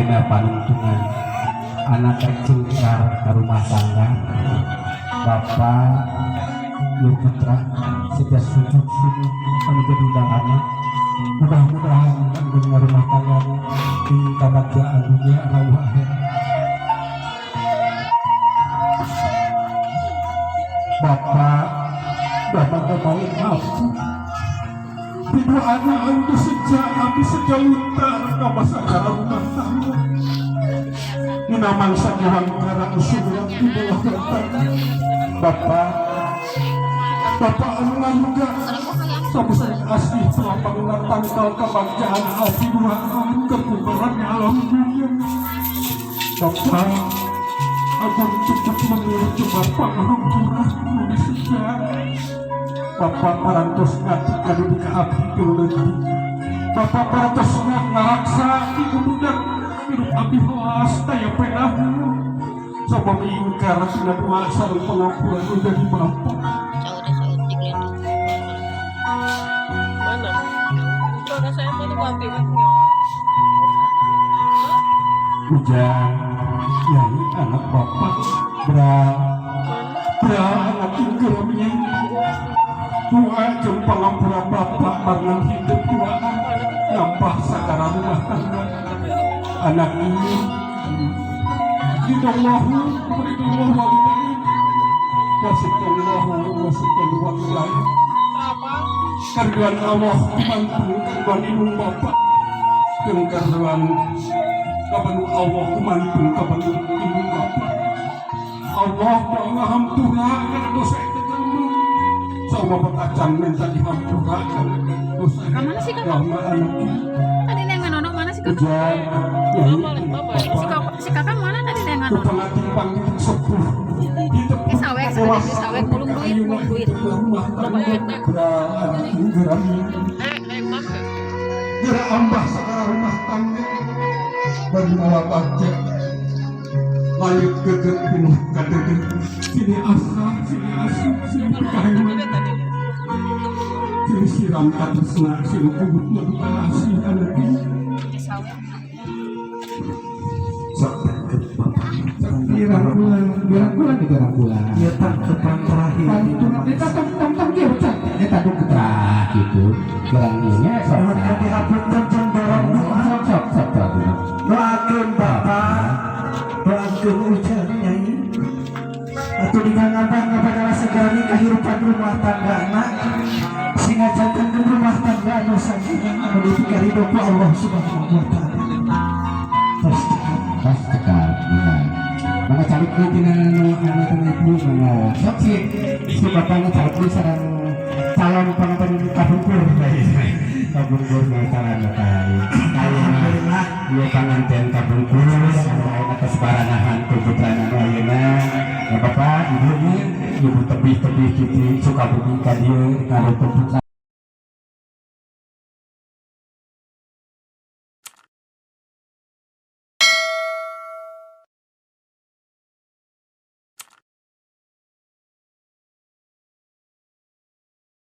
Ayeuna panungtungan anak rek cingkar ka rumah tangga. Bapak Nur Putra setiap sujud sini anu jadi undangannya, mudah-mudahan dengan rumah tangga di kebahagiaan dunia rawuh akhirat. Bapak, Bapak kembali nafsu. Ibu anak anu sejak abdi sejak luntar ka masa rumah tangga. Dina mangsa gewangkara usul di bawah tangga. Bapak, Bapak anu ngayuga sabesar asih pelapang tangkal kebagjaan abdi dua kebubaran alam dunia. Bapak, agung cukup menurut coba pangahampura nu disejak. Bapak parantos ngati kadu di abdi leutik. Bapak parantos ngaraksa di budak hidup abdi hoas daya penahu. Sabab ingkar tina doa sareng pangampura nu jadi bapak. Mana? Suara saya mana ganti Ujang yai anak bapak bra bra anak inggeramnya doa jeung pangampura bapak barengan hidup doa ngampah sakara rumah tangga anak ini. Ridallahu ridallahu walidain wasikallahu wasikal walidain. Apa? Karduan Allah kumantung karduan indung bapak jeung karduan kabanu Allah kumantung kabanu indung bapak. Allah moal ngahampura kana dosa eta jelema. Sauma acan minta dihampura kana dosa. Mana sih, Kak? Lama anak ini. Tadi nengan nono mana sih, Kakak? Ujang yai Mama, Si bapak kakak, si kakak mana tadi nengan ku nono? Pangatimpang hidup sepuh hidup. Eh, sawek, sawek, sawek, mulung duit, mulung duit. Rumah tangga bra anak geram. Eh, yang mas. Gerak ambah segala rumah tangga bagi mawa bagja layut geget pinuh kadede sini asa sini asuh sini kahemat sini siram katresna sini kubut maduka asih anak ini. Sawek. Sok dirangkulan, dirangkulan, dirangkulan. Ya, tangkepan terakhir. Pantun eta tong tong tong kieu cak eta duh tah kitu gerang ieu nya sok. Nuhun kami hapunten jeung dorong doa. Sok sok sok sok. Doakeun bapak, doakeun ujang, nyai. Atuh dina ngabah-ngabah segala kahirupan rumah tangga anak sing ngajantenkeun rumah tangga anu sakinah anu dipikarido ku Allah Subhanahu wa Taala. Terus cekap. Tos cekap mangga. Mangga calik deui tina anu anu tengah ibu, mangga. Sok si si bapakna calik deui sareng calon pengantin kapungkur. Kapungkur mah calon bapak. Alhamdulillah. Ieu panganten kapungkur anu ayeuna tos baranahan ku putrana nu ayeuna. Ya, bapak ibu nya, ibu tebih-tebih kitu Sukabumi ka dieu ngarumpul putra.